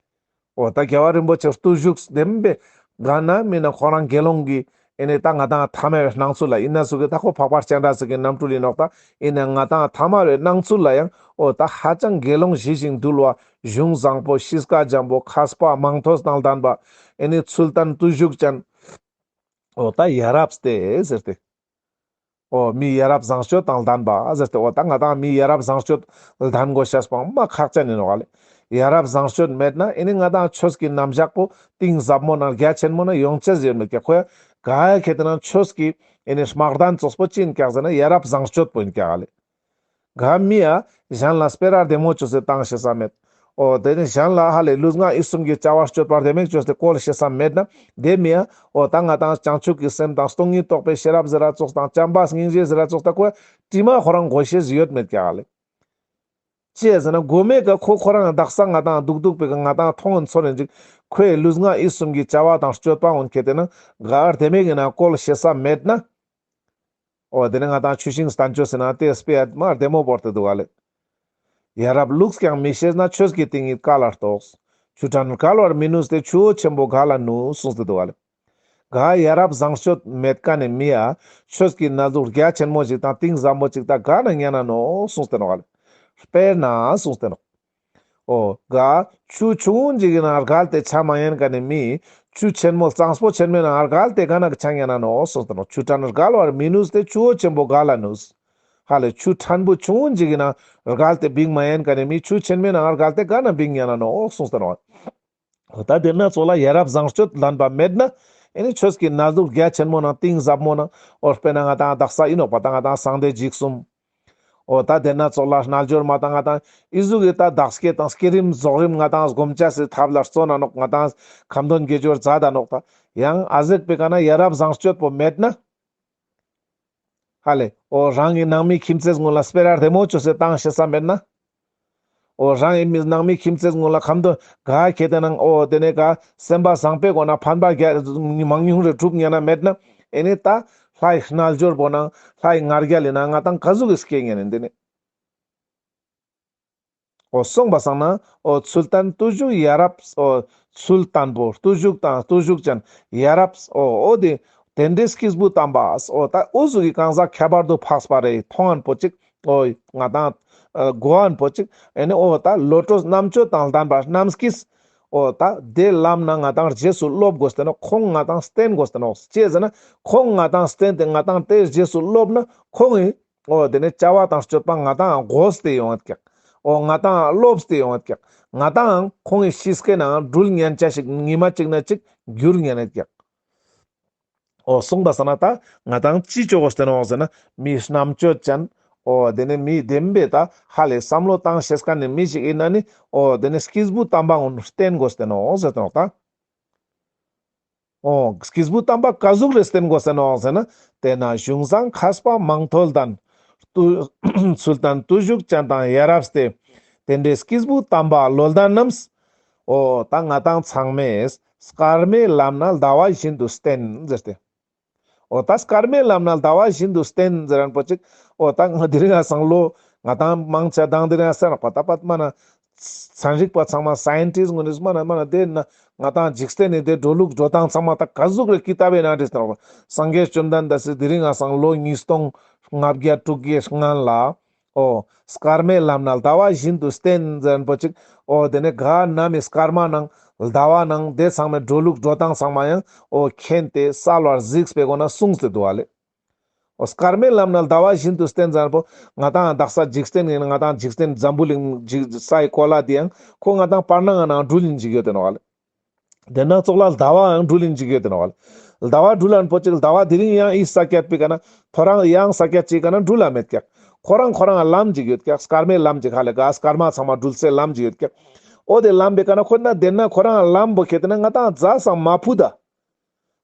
འོ་ད་རྒྱལ་བ་རིན་པོ་ཆེ་བརྟུལ་ཞུགས་བདེན་པའི་ག་ན་མི་ན་ཁོ་རང་དགེ་སློང་གི་ཨེ་ནེ་ད་ང་ཏང་ཐ་མ་བའི་སྣང་ཚུལ་ལ་ཨིན་ན་ཟུག་གི་ད་ཁོ་འཕགས་པ་སྤྱན་རས་གཟིགས་ཀྱི་རྣམ་སྤྲུལ་ཨིན་ནོག་ད་ཨིན་ན་ང་ཏང་ཐ་མ་བའི་སྣང་ཚུལ་ལ་ཡང་འོ་ད་ཧ་ཅང་དགེ་སློང་ཞི་ཞིང་དུལ་བ་གཞུང་བཟང་པོ་གཤིས་ཀ་འཇམ་པོ་མཁས་པ་མང་ཐོས་དང་ལྡན་པ་ཨེ་ནེ་ཚུལ་བསྟན་བརྟུལ་ཞུགས་ཅན། འོ་ད་ཡ་རབས་ཏེ་ཟེར་ཏེ། འོ་མི་ཡ་རབས་བཟང་སྤྱོད་དང་ལྡན་པ་ཟེར་ཏེ། འོ་ད་ང་ཏང་མི་ཡ་རབས་བཟང་སྤྱོད་ལྡན་དགོས་ཤེས་པོ་མ་ཁག་ཅན་ཨིན་ནོག་ལེ། ཡ་རབས་བཟང་སྤྱོད་མེད་ན་ཨེ་ནེ་ང་ཏང་ཆོས་ཀྱི་རྣམ་གཞག་པོ་གཏིང་ཟབ་མོ་ནང་རྒྱ་ཆེན་མོ་ནང་ཡོང་ཅེས་ཡོད་མེད་ཀྱག་ཁོ་ཡ་ག་ཁེ་ཏེ་ན་ཆོས་ཀྱི་ཨེ་ནེ་དམག་དོན་ཙོགས་པོ་ཅི་ཨིན་ཀྱག་ཟེར་ན་ཡ་རབས་བཟང་སྤྱོད་པོ་ཨིན་ཀྱག་ལེ། ག་མི་ཡ་གཞན་ལ་སྤེ་ར་བདེ་མོ་ཅོས་ཏེ་བཏང་ཤེས་ས་མེད། འོ་དེ་ནེ་གཞན་ལ་ཧ་ལེ་ལུས་ངག་ཡིད་གསུམ་གྱི་བྱ་བ་སྤྱོད་པ་བདེ་མོ་ཅོས་ཏེ་བཀོལ་ཤེས་ས་མེད་ན་དེ་མི་ཡ་འོ་ད་ང་ཏང་བྱང་ཆུབ་ཀྱི་སེམས་དང་སྟོང་ཉིད་རྟོགས་པའི་ཤེས་རབ་ཟེར་ར་ཙོགས་དང་བྱམས་པ་སྙིང་རྗེ་ཟེར་ར་ཙོགས་དང་ཁོ་དྲི་མ་ཁོ་རང་དགོས་ཤེས་ཡོད་མེད་ཀྱག་ལེ། ཅི་ཟེར་ན་མགོ་མའི་ཀ་ཁོ་ཁོ་རང་དག་ས་ང་ཏང་སྡུག་སྡུག་པའི་ཀ་ང་ཏང་མཐོང་ངན་ཚོར་ངན་ཅིག་ཁོའི་ལུས་ངག་ཡིད་གསུམ་གྱི་བྱ་བ་དང་སྤྱོད་པ་འོན་ཁེ་ཏེ་ན་ག་བདེ་མོ་གི་ནང་བཀོལ་ཤེས་ས་མེད་ན། འོ་དེ་ནེ་ང་ཏང་ཆུ་ཤིང་བསྟན་བཅོས་ཟེར་ན་དེ་སྤེ་ར་མ་བདེ་མོ་བོར་ཏེ་འདུག་ག་ལེ། ཡ་རབས་ལུགས་ཀྱང་མི་ཤེས་ན། ཆོས་ཀྱི་དེ་ཉིད་ག་ལ་རྟོགས། ཆུ་ཕྲན་བརྒལ་བར་མི་ནུས་ཏེ། ཆུ་བོ་ཆེན་པོ་ག་ལ་ནུས། གསུངས་ཏེ་འདུག་ག་ལེ། ག་ཡ་རབས་བཟང་སྤྱོད་མེད་མཁན་ནི་མི་ཡ་ཆོས་ཀྱི་གནས་ལུགས་རྒྱ་ཆེན་མོ་ཞིག་དང་གཏིང་ཟབ་མོ་ཅིག་ད་ག་ན་ཉན་ན་ནོག་གསུངས་ཏེ་ནོག་ག་ལེ། དཔེར་ན་གསུངས་ཏེ་ནོག་འོ་ག་ཆུ་ཆུང་ངུན་ཞིག་གི་ནང་བརྒལ་ཏེ་ཆ་མ་ཉན་མཁན་ནི་མི་ཆུ་ཆེན་མོ་གཙང་པོ་ཆེན་མོའི་ནང་བརྒལ་ཏེ་ག་ན་ཆ་ཉན་ན་ནོག་གསུངས་ཏེ་ནོག་ཆུ་ཕྲན་བརྒལ་བར་མི་ནུས་ཏེ། ཆུ་བོ་ཆེན་པོ་ག་ལ་ནུས། ཧ་ལེ་ཆུ་ཕྲན་བུ་ཆུང་ངུན་ཞིག་གི་ནང་བརྒལ་ཏེ་བིང་མ་ཉན་མཁན་ནི་མི་ཆུ་ཆེན་མོའི་ནང་བརྒལ་ཏེ་ག་ན་བིང་ཉན་ན་ནོག་གསུངས་ཏེ་ནོག་འོ་ད་དེ་ན་ཙོགས་ལ་ཡ་རབས་བཟང་སྤྱོད་ལྡན་པ་མེད་ན་ཨེ་ནེ་ཆོས་ཀྱི་གནས་ལུགས་རྒྱ་ཆེན་མོ་ནང་གཏིང་ཟབ་མོ་ནང་འོ་དཔེར་ན་ང་ཏང་དག་ས་ཨིན་ནོག་པ་ད་ང་ཏང་གསང་བདེ་འཇིགས་གསུམ། འོ་ད་དེ་ན་ཙོགས་ལ་རྣལ་འབྱོར་མ་དང་ང་ཏང་ཨི་ཟུག་གི་ད་བདག་བསྐྱེད་དང་བསྐྱེད་རིམ་རྫོགས་རིམ་ང་ཏང་སྒོམ་ཆ་སི་ཐབས་ལ་བརྩོན་ན་ནོག་ང་ཏང་ཁ་འདོན་དགེ་སྦྱོར་མཛད་ད་ནོག་ད་ཡང་ཨ་ཟུག་པའི་ཀ་ན་ཡ་རབས་བཟང་སྤྱོད་པོ་མེད་ན། ཧ་ལེ། འོ་རང་གི་ནང་མི་ཁྱིམ་མཚེས་ཀུན་ལ་སྤེ་ར་བདེ་མོ་ཅོས་ཏེ་བཏང་ཤེས་ས་མེད་ན། འོ་རང་གི་མི་ནང་མི་ཁྱིམ་མཚེས་ཀུན་ལ་ཁ་འདོན་ག་ཁེ་ཏེ་ན་འོ་དེ་ནེ་ག་སེམས་པ་བཟང་པོའི་སྒོ་ནས་ཕན་པ་རྒྱ་མང་ཉུང་རེ་སྒྲུབ་ཉན་ན་མེད་ན། ཨེ་ནེ་ད་ལྷའི་རྣལ་འབྱོར་པོ་ནང་ལྷའི་ང་རྒྱལ་ལི་ནང་ང་ཏང་ག་ཟུག་གི་སྐྱེ་ཉན་ནི་དེ་ནེ། འོ་སོང་པ་སང་ན་འོ་ཚུལ་བསྟན་བརྟུལ་ཞུགས་ཡ་རབས། འོ་ཚུལ་བསྟན་པོ་བརྟུལ་ཞུགས་དང་བརྟུལ་ཞུགས་ཅན་ཡ་རབས། འོ་འོ་དེ་དེ་འདྲའི་སྐྱེས་བུ་དམ་པ། འོ་ད་འོ་ཟུག་གི་གང་ཟག་ཁྱད་པར་དུ་འཕགས་པ་རེ་མཐོང་ངན་པོ་ཅིག་འོ་ང་ཏང་གོ་ངན་པོ་ཅིག་ཨེ་ནེ་འོ་ད་བློ་གྲོས་རྣམ་དཔྱོད་དང་ལྡན་པ་རྣམས་ཀྱིས་འོ་ད་དེ་ལམ་ན་ང་ཏང་རྗེས་སུ་སློབ་དགོས་ཏེ་ནོག་ཁོང་ང་ཏང་བསྟེན་དགོས་ཏེ་ནོག་ཅི་ཟེར་ན་ཁོང་ང་ཏང་བསྟེན་ཏེ་ང་ཏང་དེ་རྗེས་སུ་སློབ་ན་ཁོང་གི་འོ་དེ་ནེ་བྱ་བ་དང་སྤྱོད་པ་ང་ཏང་གོས་ཏེ་ཡོང་ངད་ཀྱག་འོ་ང་ཏང་ལོབས་ཏེ་ཡོང་ངད་ཀྱག་ང་ཏང་ཁོང་གི་གཤིས་ཀའི་ནང་འགྲུལ་ཉན་ཆ་ཞིག་ཉི་མ་གཅིག་ན་གཅིག་འགྱུར་ཉན་ངད་ཀྱག་འོ་སོང་པ་སང་ན་ད་ང་ཏང་ཅི་ཅོ་དགོས་ཏེ་ནོག་ཟེར་ན་མི་རྣམ་དཔྱོད་ཅན། འོ་དེ་ནེ་མི་བདེན་པའི་ད་ཧ་ལེ་བསམ་བློ་བཏང་ཤེས་མཁན་ནི་མི་ཞིག་ཨིན་ན་ནི་འོ་དེ་ནེ་སྐྱེས་བུ་དམ་པ་ཀུན་བསྟེན་དགོས་ཏེ་ནོག་ཟེར་ཏེ་ནོག་ད། འོ་སྐྱེས་བུ་དམ་པ་ག་ཟུག་རེ་བསྟེན་དགོས་ཟེར་ནོག་ཟེར་ན། དེ་ན་གཞུང་བཟང་མཁས་པ་མང་ཐོས་ལྡན། བརྟུལ་ཚུལ་བསྟན་བརྟུལ་ཞུགས་ཅན་དང་ཡ་རབས་ཏེ། དེ་འདྲའི་སྐྱེས་བུ་དམ་པ་བློ་ལྡན་རྣམས། འོ་ད་ང་ཏང་ཚང་མས་སྐར་མའི་ལམ་ན་ཟླ་བ་བཞིན་དུ་བསྟེན་ཟེར་ཏེ། འོ་ད་སྐར་མའི་ལམ་ན་ཟླ་བ་བཞིན་དུ་བསྟེན་ཟེར་མཁན་པོ་ཅིག་འོ་ད་ང་དེ་རིང་ང་སང་ལོ་ང་ཏང་མང་ཆེ་དང་དེ་རིང་ང་སང་ལོ་པ་ད་པད་མ་ན་ཚན་རིག་པ་ཚང་མ་སའིན་ཊིསཊ་ཀུན་ནི་མ་ན་མ་ན་དེ་ན་ང་ཏང་འཇིག་རྟེན་ནི་དེ་འགྲོ་ལུགས་འགྲོ་སྟངས་ཚང་མ་ད་ག་ཟུག་རེ་ཀི་ཏབ་བི་ནང་བྲིས་ཏེ་ནོག་སངས་རྒྱས་བཅོམ་ལྡན་འདས་སི་དེ་རིང་ང་སང་ལོ་ཉིས་སྟོང་ལྔ་བརྒྱ་དྲུག་བརྒྱའི་སྔན་ལ། འོ་སྐར་མའི་ལམ་ན་ཟླ་བ་བཞིན་དུ་བསྟེན་ཟེར་མཁན་པོ་ཅིག་འོ་དེ་ནེ་ག་ནམ་མི་སྐར་མ་ནང་ཟླ་བ་ནང་དེ་ཚང་མའི་འགྲོ་ལུགས་འགྲོ་སྟངས་ཚང་མ་ཡང་འོ་མཁྱེན་ཏེ་གསལ་བར་གཟིགས་པའི་སྒོ་ནས་གསུངས་ཏེ་འདུག་པ་ལེ། འོ་སྐར་མའི་ལམ་ན་ཟླ་བ་བཞིན་དུ་བསྟེན་ཟེར་མཁན་པོ་ང་ཏང་དག་ས་འཇིག་རྟེན་ཡིན་ན་ང་ཏང་འཇིག་རྟེན་འཛམ་བུ་གླིང་འཇིག་སའི་གོ་ལ་དེ་ཡང་ཁོ་ང་ཏང་བར་སྣང་ང་ནང་འགྲུལ་ཡིན་ཅིག་ཡོད་དེ་ནོག་པ་ལེ། དེ་ན་ཙོགས་ལ་ཟླ་བའང་འགྲུལ་ཡིན་ཅིག་ཡོད་དེ་ནོག་པ་ལེ། ཟླ་བ་འགྲུལ་ལན་པོ་ཅིག་ཟླ་བ་དེ་རིང་ཡང་ཨི་ས་ཀྱད་པི་ཀ་ན་ཐོ་རངས་ཡང་ས་ཀྱད་ཅིག་ཀ་ན་འགྲུལ་ལ་མེད་ཀྱག་ཁོ་རང་ཁོ་རང་ལམ་ཅིག་ཡོད་ཀྱག་སྐར་མའི་ལམ་ཅིག་ཧ་ལེ་ག་སྐར་མ་ཚང་མ་འགྲུལ་སའི་ལམ་ཅིག་ཡོད་ཀྱག་འོ་དེ་ལམ་པི་ཀ་ན་ཁོ་ན་དེ་ན་ཁོ་རང་ལམ་པོ་ཁེ་ཏེ་ན་ང་ཏང་ཟ་སང་མ་ཕུད་ད།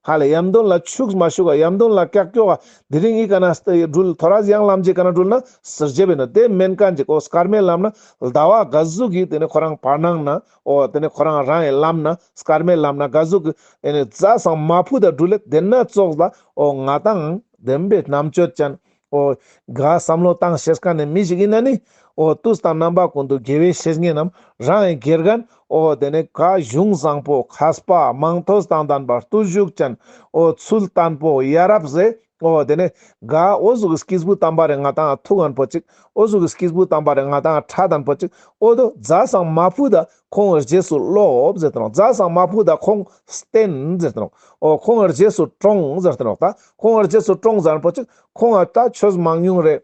ཧ་ལེ་ཡམ་དོན་ལ་ཆུགས་མ་ཆུགས་ག་ཡམ་དོན་ལ་ཀྱག་ཀྱོག་ག་དེ་རིང་ཨི་ཀ་ན་སྟེ་འགྲུལ་ཐོ་རས་ཡང་ལམ་ཅིག་ཀ་ན་འགྲུལ་ན་སྲིད་ཇེ་བེ་ནོ་དེ་མེན་ཀ་ཅིག་འོ་སྐར་མའི་ལམ་ན་ཟླ་བ་ག་ཟུག་གི་དེ་ནས་ཁོ་རང་བར་སྣང་ན་འོ་དེ་ནས་ཁོ་རང་རང་ཡི་ལམ་ན་སྐར་མའི་ལམ་ན་ག་ཟུག་གི་ཨེ་ནས་རྫ་སང་མ་ཕུད་ད་འགྲུལ་ལེ་དེ་ན་ཙོགས་ལ་འོ་ང་དང་བདེན་པའི་རྣམ་དཔྱོད་ཅན། འོ་ག་བསམ་བློ་བཏང་ཤེས་མཁན་ནི་མི་ཞིག་ཡིན་ན་ནི་འོ་དུས་དང་རྣམ་པ་ཀུན་ཏུ་དགེ་བའི་བཤེས་གཉེན་ནམ་རང་གི་དགེ་རྒན་འོ་དེ་ནས་ག་གཞུང་བཟང་པོ་མཁས་པ་མང་ཐོས་དང་ལྡན་པ་བརྟུལ་ཞུགས་ཅན་འོ་ཚུལ་བརྟན་པོ་ཡ་རབས་ཟེ། འོ་དེ་ནས་ག་འོ་ཟུག་གི་སྐྱེས་བུ་དམ་པ་རེ་ང་དང་ཐུག་ཨན་པོ་ཅིག་འོ་ཟུག་གི་སྐྱེས་བུ་དམ་པ་རེ་ང་དང་ཁྲ་དན་པོ་ཅིག་འོ་དོ་རྫ་སང་མ་ཕུད་ད་ཁོང་རྗེས་སུ་སློབ་ཟེར་ཏེ་ནོག་རྫ་སང་མ་ཕུད་ད་ཁོང་བསྟེན་ཟེར་ཏེ་ནོག་འོ་ཁོང་རྗེས་སུ་དྲོངས་ཟེར་ཏེ་ནོག་ད་ཁོང་རྗེས་སུ་དྲོངས་ཟེར་པོ་ཅིག་ཁོང་ཨ་ད་ཆོས་མང་ཉུང་རེ།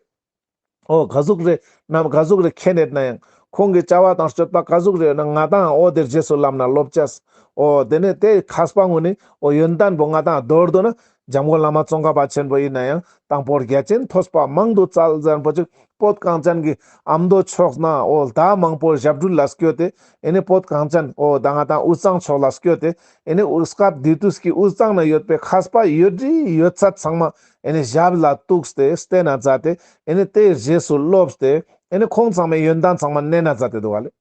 འོ་ག་ཟུག་རེ་ནམ་ག་ཟུག་རེ་མཁྱེན་ཡོད་ན་ཡང་ཁོང་གི་བྱ་བ་དང་སྤྱོད་པ་ག་ཟུག་རེ་ཡོད་ན་ང་དང་འོ་དེར་རྗེས་སུ་ལམ་ན་སློབ་ཅེས། འོ་དེ་ནས་དེ་མཁས་པ་ངོ་ནི་འོ་ཡོན་ཏན་པོ་ང་དང་མདོར་བསྡུ་ན་འཇམ་མགོན་བླ་མ་ཙོང་ཁ་པ་ཆེན་པོ་ཡིན་ན་ཡང་དང་པོར་རྒྱ་ཆེན་ཐོས་པ་མང་དུ་བཙལ་ཟེར་པོ་ཅིག་བོད་གངས་ཅན་གྱི་ཨ་མདོ་ཕྱོགས་ན་འོ་ཟླ་མང་པོ་ཞབས་དྲུང་ལ་སྐྱོད་དེ་ཨེ་ནི་བོད་གངས་ཅན་འོ་ད་ང་དང་དབུས་གཙང་ཕྱོགས་ལ་སྐྱོད་དེ་ཨེ་ནི་དབུས་སྐབས་དེ་དུས་ཀྱི་དབུས་གཙང་ན་ཡོད་པའི་མཁས་པ་ཡོད་རིགས་ཡོད་ཚད་ཚང་མ་ཨེ་ནི་ཞབས་ལ་གཏུགས་ཏེ་བསྟེན་ན་མཛད་དེ་ཨེ་ནི་དེའི་རྗེས་སུ་སློབ་སྟེ་ཨེ་ནི་ཁོང་ཚང་མའི་ཡོན་ཏན་ཚང་མ་གནས་ན་མཛད་དེ་འདུག་ག་ལེ།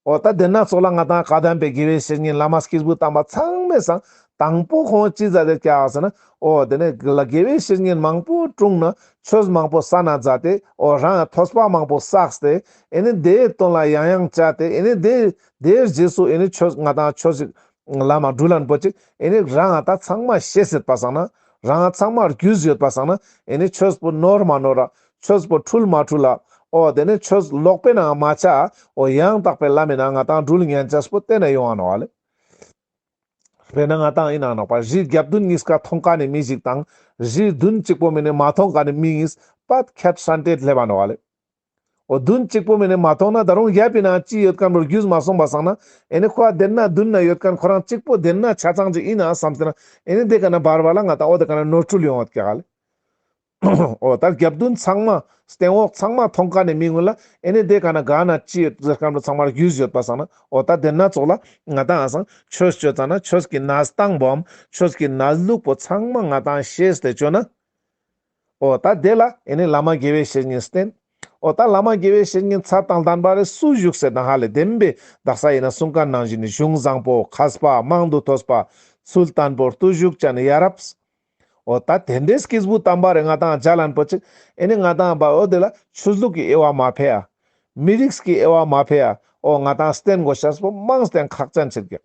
འོ་ད་དེ་ན་ཙོགས་ལ་ང་དང་བཀའ་གདམས་པའི་དགེ་བའི་བཤེས་གཉེན་བླ་མ་སྐྱེས་བུ་དམ་པ་ཚང་མའི་སང་དང་པོ་ཁོང་ཅི་མཛད་དེ་ཀྱག་ཟེར་ན། འོ་དེ་ནས་དགེ་བའི་བཤེས་གཉེན་མང་པོ་དྲུང་ན་ཆོས་མང་པོ་གསན་ན་མཛད་དེ་འོ་རང་ཐོས་པ་མང་པོ་བསགས་ཏེ་ཨེ་ནི་དེའི་དོན་ལ་ཡང་ཡང་བྱས་ཏེ་ཨེ་ནི་དེ་དེའི་རྗེས་སུ་ཨེ་ནི་ཆོས་ང་དང་ཆོས་ཤིག་ལམ་འགྲུལ་ལན་པོ་ཅིག་ཨེ་ནི་རང་ད་ཚང་མ་ཤེས་ཡོད་པ་སང་ན་རང་ཚང་མ་རྒྱུས་ཡོད་པ་སང་ན་ཨེ་ནི་ཆོས་པོ་ནོར་མ་ནོར་ར་ཆོས་པོ་འཁྲུལ་མ་འཁྲུལ་ལ་འོ་དེ་ནས་ཆོས་ལོག་པའི་ནང་མ་ཆ་འོ་ཡང་དག་པའི་ལམ་མི་ནང་ང་དང་འགྲུལ་ཉན་ཅེས་པོ་བསྟན་ན་ཡོང་ང་ནོག་ལེ། དཔེར་ན་ང་དང་ཡིན་ན་ནོག་པ་རི་རྒྱབ་མདུན་གཉིས་ཀ་མཐོང་མཁན་ནི་མི་ཞིག་དང་རི་མདུན་གཅིག་པོ་མ་ནེ་མ་མཐོང་མཁན་ནི་མི་གཉིས་པད་ཁྱད་ཧྲན་ཏེ་སླེབས་པ་ནོག་ལེ། འོ་མདུན་གཅིག་པོ་མ་ནེ་མ་མཐོང་ན་ད་རུང་རྒྱབ་པའི་ནང་ཅི་ཡོད་མཁན་པོ་རྒྱུས་མ་སོང་བ་སང་ན་ཨེ་ནི་ཁོ་ཨ་དེ་ན་མདུན་ན་ཡོད་མཁན་ཁོ་རང་གཅིག་པོ་དེ་ན་ཆ་ཚང་ཅིག་ཡིན་ན་བསམ་སྟེ་ན་ཨེ་ནི་དེ་ཀ་ན་བར་བར་ལ་ང་དང་འོ་དེ་ཀ་ན་ནོར་འཁྲུལ་ཡོང་བ་ཀྱག་ལེ། འོ་ད་རྒྱབ་མདུན་ཚང་མ་སྟེང་འོག་ཚང་མ་མཐོང་མཁན་ནི་མི་ངོ་ལ་ཨེ་ནི་དེ་ཀ་ན་ག་ན་ཅི་ཡོད་ཟེར་མཁན་པོ་ཚང་མ་རྒྱུས་ཡོད་པ་སང་ན་འོ་ད་དེ་ན་ཙོགས་ལ་ང་དང་ཨ་སང་ཆོས་སྤྱོད་ཙ་ན་ཆོས་ཀྱི་གནས་སྟངས་པོའམ་ཆོས་ཀྱི་གནས་ལུགས་པོ་ཚང་མ་ང་དང་ཤེས་ཏེ་བཅོ་ན། འོ་ད་དེ་ལ་ཨེ་ནི་བླ་མ་དགེ་བའི་བཤེས་གཉེན་བསྟེན། འོ་ད་བླ་མ་དགེ་བའི་བཤེས་གཉེན་ཚད་དང་ལྡན་པ་རེ་སུ་བཞུགས་ཟེར་ན་ཧ་ལེ་བདེན་པའི་དག་ས་ཡིན་ན་གསུང་མཁན་ནང་བཞིན་ནི་གཞུང་བཟང་པོ་མཁས་པ་མང་དུ་ཐོས་པ་ཚུལ་བརྟན་པོ་བརྟུལ་ཞུགས་ཅན་ཡ་རབས། འོ་ད་དེ་འདྲའི་སྐྱེས་བུ་དམ་པ་རེ་ང་དང་མཇལ་ལན་པོ་ཅིག་ཨེ་ནི་ང་དང་བ་འོ་དེ་ལ་ཆོས་ལུགས་ཀྱི་དབྱེ་བ་མ་ཕེ་ཡ། མི་རིགས་ཀྱི་དབྱེ་བ་མ་ཕེ་ཡ། འོ་ང་དང་བསྟེན་དགོས་ཤེས་པོ་མང་སྟེ་ཁག་ཅན་ཆེད་ཀྱག་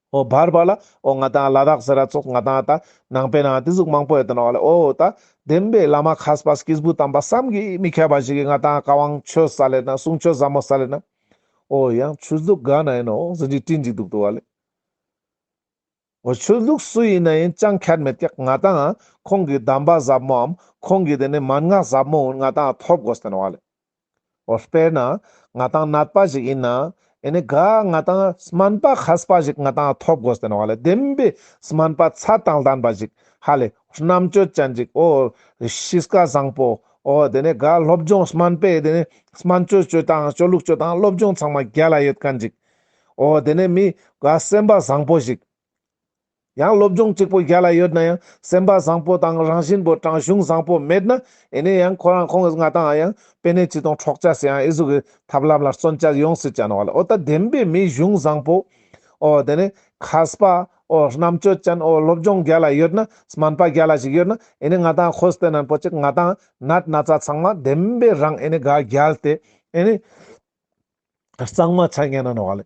འོ་བར་བར་ལ་འོ་ང་དང་ལ་དྭགས་ཟེར་ར་ཙོགས་ང་དང་ད་ནང་པའི་ནང་དེ་ཟུག་མང་པོ་ཡོད་དེ་ནོག་ལེ། འོ་ད་བདེན་པའི་བླ་མ་མཁས་པ་སྐྱེས་བུ་དམ་པ་བསམ་གྱིས་མི་ཁྱབ་པ་ཞིག་གིས་ང་དང་བཀའ་དབང་ཆོས་སལ་ལེ་ན་གསུང་ཆོས་ཟབ་མོ་སལ་ལེ་ན། འོ་ཡང་ཆོས་ལུགས་ག་ན་ཡིན་ནོག་ཟེར་གྱི་དྲིན་ཅིག་འདུག་འདུག་པ་ལེ། འོ་ཆོས་ལུགས་སུ་ཡིན་ན་ཡིན་ཅང་ཁྱད་མེད་ཀྱག་ང་དང་ཁོང་གི་གདམས་པ་ཟབ་མོའམ་ཁོང་གི་དེ་ནི་མན་ངག་ཟབ་མོ་ང་དང་ཐོབ་དགོས་ཏེ་ནོག་ལེ། འོ་དཔེར་ན་ང་དང་ནད་པ་ཞིག་ཡིན་ན་ཨེ་ནི་ག་ང་དང་སྨན་པ་མཁས་པ་ཞིག་ང་དང་ཐོབ་དགོས་ཏེ་ནོག་ལེ། བདེན་པའི་སྨན་པ་ཚད་དང་ལྡན་པ་ཞིག་ཧ་ལེ་རྣམ་དཔྱོད་ཅན་ཞིག་འོ་གཤིས་ཀ་བཟང་པོ་འོ་དེ་ནི་ག་སློབ་སྦྱོང་སྨན་པའི་དེ་ནི་སྨན་བཅོས་བཅོས་དང་སྤྱོད་ལུགས་བཅོས་དང་སློབ་སྦྱོང་ཚང་མ་རྒྱལ་ལ་ཡོད་མཁན་ཞིག་འོ་དེ་ནི་མི་ག་སེམས་པ་བཟང་པོ་ཞིག་ཡང་སློབ་སྦྱོང་གཅིག་པོ་རྒྱལ་ལ་ཡོད་ན་ཡང་སེམས་པ་བཟང་པོ་དང་རང་བཞིན་པོ་དྲང་གཞུང་བཟང་པོ་མེད་ན་ཨེ་ནི་ཡང་ཁོ་རང་ཁོང་གིས་ང་དང་ཡང་པེ་ནེ་ཅི་དང་འཕྲོག་ཅེས་ཡང་ཨེ་ཟུག་གི་ཐབས་ལམ་ལ་བརྩོན་ཅེས་ཡོང་སྲིད་ཅ་ནོག་ལེ། འོ་ད་བདེན་པའི་མི་གཞུང་བཟང་པོ་འོ་དེ་ནི་མཁས་པ་འོ་རྣམ་དཔྱོད་ཅན་འོ་སློབ་སྦྱོང་རྒྱལ་ལ་ཡོད་ན་སྨན་པ་རྒྱལ་ལ་ཞིག་ཡོད་ན་ཨེ་ནི་ང་དང་ཁོ་སྟེ་ནན་པོ་ཅིག་ང་དང་ནད་ན་ཚ་ཚང་མ་བདེན་པའི་རང་ཨེ་ནི་ག་རྒྱལ་ཏེ་ཨེ་ནི། གཙང་མ་ཆ་ཉན་ན་ནོག་ལེ།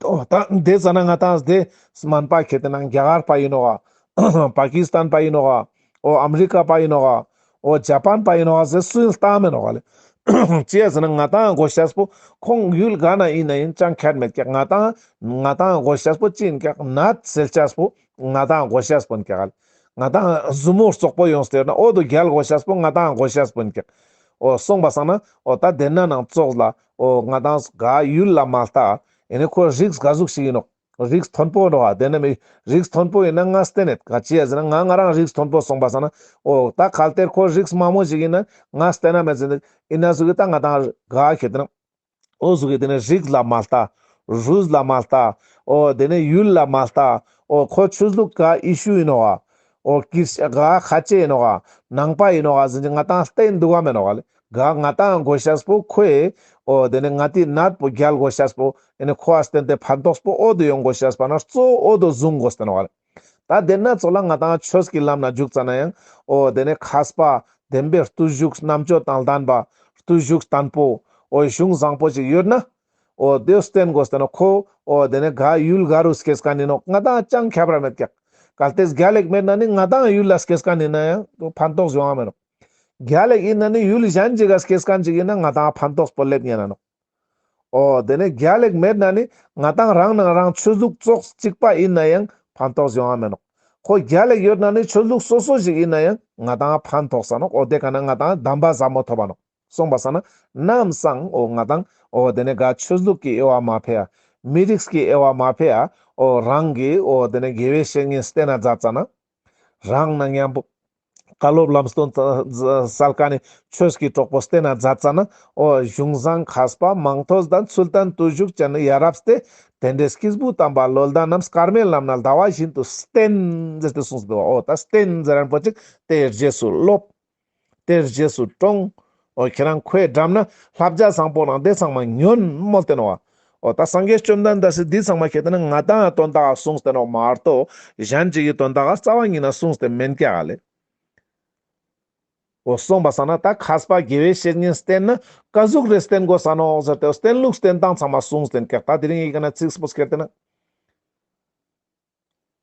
འོ་ད་དེ་ཟ་ན་ང་དང་དེ་སྨན་པ་ཁྱེད་དེ་ན་རྒྱ་གར་པ་ཡིན་ནོག་པ་ཀི་སི་ཐན་པ་ཡིན་ནོག་འོ་ཨ་མི་རི་ཀ་པ་ཡིན་ནོག་འོ་ཇ་པན་པ་ཡིན་ནོག་ཟེར་སུ་ཡིན་ལྟ་མེད་ནོག་ལེ། ཅི་ཡ་ཟེར་ན་ང་དང་དགོས་ཤེས་པོ་ཁོང་ཡུལ་ག་ན་ཡིན་ན་ཡིན་ཅང་ཁྱད་མེད་ཀྱག་ང་དང་ང་དང་དགོས་ཤེས་པོ་ཅི་ཡིན་ཀྱག་ནད་སེལ་ཤེས་པོ་ང་དང་དགོས་ཤེས་པོ་ཡིན་ཀྱག་ལེ། ང་དང་ཟུར་མོ་བཙོག་པོ་ཡོང་སྟེ་ཡོད་ན་འོ་དོ་རྒྱལ་དགོས་ཤེས་པོ་ང་དང་དགོས་ཤེས་པོ་ཡིན་ཀྱག་འོ་སོང་པ་སང་ན་འོ་ད་དེ་ན་ནང་ཙོགས་ལ་འོ་ང་དང་ག་ཡུལ་ལ་མ་ལྟ་ཨེ་ནི་ཁོ་རིགས་ག་ཟུག་ཞིག་ཡིན་ནོག་རིགས་མཐོན་པོ་ནོག་པ། དེ་ན་མི་རིགས་མཐོན་པོ་ཡིན་ན་ང་བསྟེན་ནེད་ག་ཅི་ཡ་ཟེར་ན་ང་ང་རང་རིགས་མཐོན་པོ་སོང་པ་སང་ན་འོ་ད་གལ་ཏེ་ཁོ་རིགས་དམའ་མོ་ཞིག་ཡིན་ན་ང་བསྟེན་ན་མེད་ཟེར་ནི་ཡིན་ན་ཟུག་གི་ད་ང་དང་ག་ཁྱེད་དེ་ན། འོ་ཟུག་གི་དེ་ནས་རིགས་ལ་མ་ལྟ། རུས་ལ་མ་ལྟ། འོ་དེ་ནས་ཡུལ་ལ་མ་ལྟ། འོ་ཁོ་ཆོས་ལུགས་ག་ཨི་ཤུ་ཨིན་ནོག་ག། འོ་ཀིར་ག་ཁ་ཆེ་ཨིན་ནོག་ག། ནང་པ་ཨིན་ནོག་ག་ཟེར་ཏེ་ང་ཏང་བསྟན་འདུག་ག་མེན་ནོག་ག་ལེ། ག་ང་ཏང་དགོས་ཤེས་པོ་ཁོའི་འོ་དེ་ནས་ང་ཏི་ནད་པོ་རྒྱལ་དགོས་ཤེས་པོ་ཨེ་ནི་ཁོ་ཨ་བསྟན་ཏེ་ཕན་ཐོགས་པོ་འོ་དོ་ཡོང་དགོས་ཤེས་པ་ན་གཙོ་བོ་འོ་དོ་བཟུང་དགོས་ཏེ་ནོག་ག་ལེ། ད་དེ་ན་ཚོགས་ལ་ང་ཏང་ཆོས་ཀྱི་ལམ་ན་འཇུག་ཙ་ན་ཡང་འོ་དེ་ནས་མཁས་པ་བདེན་པའི་བརྟུལ་ཞུགས་རྣམ་དཔྱོད་དང་ལྡན་པ་བརྟུལ་ཞུགས་བརྟན་པོ་འོ་གཞུང་བཟང་པོ་ཅིག་ཡོད་ན། འོ་དེ་བསྟེན་དགོས་ཏེ་ནོག་ཁོ། འོ་དེ་ནས་ག་ཡུལ་ག་རུ་སྐྱེས་མཁན་ཡིན་ནོག་ང་ཏང་ཅང་ཁྱད་པར་མེད་ཀྱག། གལ་ཏེ་རྒྱལ་ལེགས་མེད་ན་ནི་ང་ཏང་ཡུལ་ལ་སྐྱེས་མཁན་ཡིན་ན་ཡང་ཕན་ཐོགས་ཡོང་ང་མེད་ནོག། རྒྱལ་ལེགས་ཡིན་ན་ནི་ཡུལ་གཞན་ཅིག་ག་སྐྱེས་མཁན་ཅིག་ཡིན་ན་ང་ཏང་ཕན་ཐོགས་པོ་ལེབ་ཉན་ན་ནོག། འོ་དེ་ནས་རྒྱལ་ལེགས་མེད་ན་ནི་ང་ཏང་རང་ནང་རང་ཆོས་ལུགས་ཙོགས་གཅིག་པ་ཡིན་ན་ཡང་ཕན་ཐོགས་ཡོང་ང་མེད་ནོག། ཁོ་རྒྱལ་ལེགས་ཡོད་ན་ནི་ཆོས་ལུགས་སོ་སོ་ཞིག་ཡིན་ན་ཡང་ང་ཏང་ཕན་ཐོགས་ས་ནོག། འོ་དེ་ཀ་ན་ང་ཏང་གདམས་པ་ཟབ་མོ་ཐོབ་པ་ནོག། སོང་པ་སང་ན་ནམ་སང་འོ་ང་ཏང་འོ་དེ་ནས་ག་ཆོས་ལུགས་ཀྱི་དབྱེ་བ་མ་ཕེ་ཡ། མི་རིགས་ཀྱི་དབྱེ་བ་མ་ཕེ་ཡ། འོ་རང་གི་འོ་དེ་ནས་དགེ་བའི་བཤེས་གཉེན་བསྟེན་ན་མཛད་ཙ་ན། རང་ན་མཉམ་པོ་བཀའ་སློབ་ལམ་སྟོན་སལ་མཁན་ནི་ཆོས་ཀྱི་གྲོགས་པོ་བསྟེན་ན་མཛད་ཙ་ན། འོ་གཞུང་བཟང་མཁས་པ་མང་ཐོས་ལྡན། ཚུལ་བསྟན་བརྟུལ་ཞུགས་ཅན་ཡ་རབས་ཏེ། དེ་འདྲའི་སྐྱེས་བུ་དམ་པ་བློ་ལྡན་རྣམས། སྐར་མའི་ལམ་ན་ཟླ་བ་བཞིན་དུ་བསྟེན། ཟེར་ཏེ་གསུངས་སོ། འོ་ད་བསྟེན་ཟེར་མཁན་པོ་ཅིག་དེའི་རྗེས་སུ་སློབ། དེའི་རྗེས་སུ་དྲོངས། འོ་ཁྱེད་རང་ཁོའི་འགྲམ་ན་བསླབ་བྱ་བཟང་པོ་རང་དེ་ཚང་མ་ཉོན་མོལ་ཏེ་ནོག་པ། འོ་ད་སངས་རྒྱས་བཅོམ་ལྡན་འདས་སི་འདི་ཚང་མ་ཁྱེད་དེ་ན་ང་ཏང་དོན་དག་ག་གསུངས་ཏེ་ནོག་མ་གཏོགས་གཞན་ཅིག་གི་དོན་དག་ག་རྩ་བ་ཉིད་ན་གསུངས་ཏེ་མེན་ཀྱག་ལེ། འོ་སོང་པ་སང་ན་ད་མཁས་པ་དགེ་བའི་བཤེས་གཉེན་བསྟེན་ན་ཀ་ཟུག་རེ་བསྟེན་དགོས་ས་ནོག་ཟེར་ཏེ་བསྟེན་ལུགས་བསྟེན་སྟངས་ཚང་མ་གསུངས་ཏེ་ཀྱག། ད་དེ་རིང་ཡི་གེ་ན་ཚིགས་པོ་སྐྱེར་ཏེ་ན།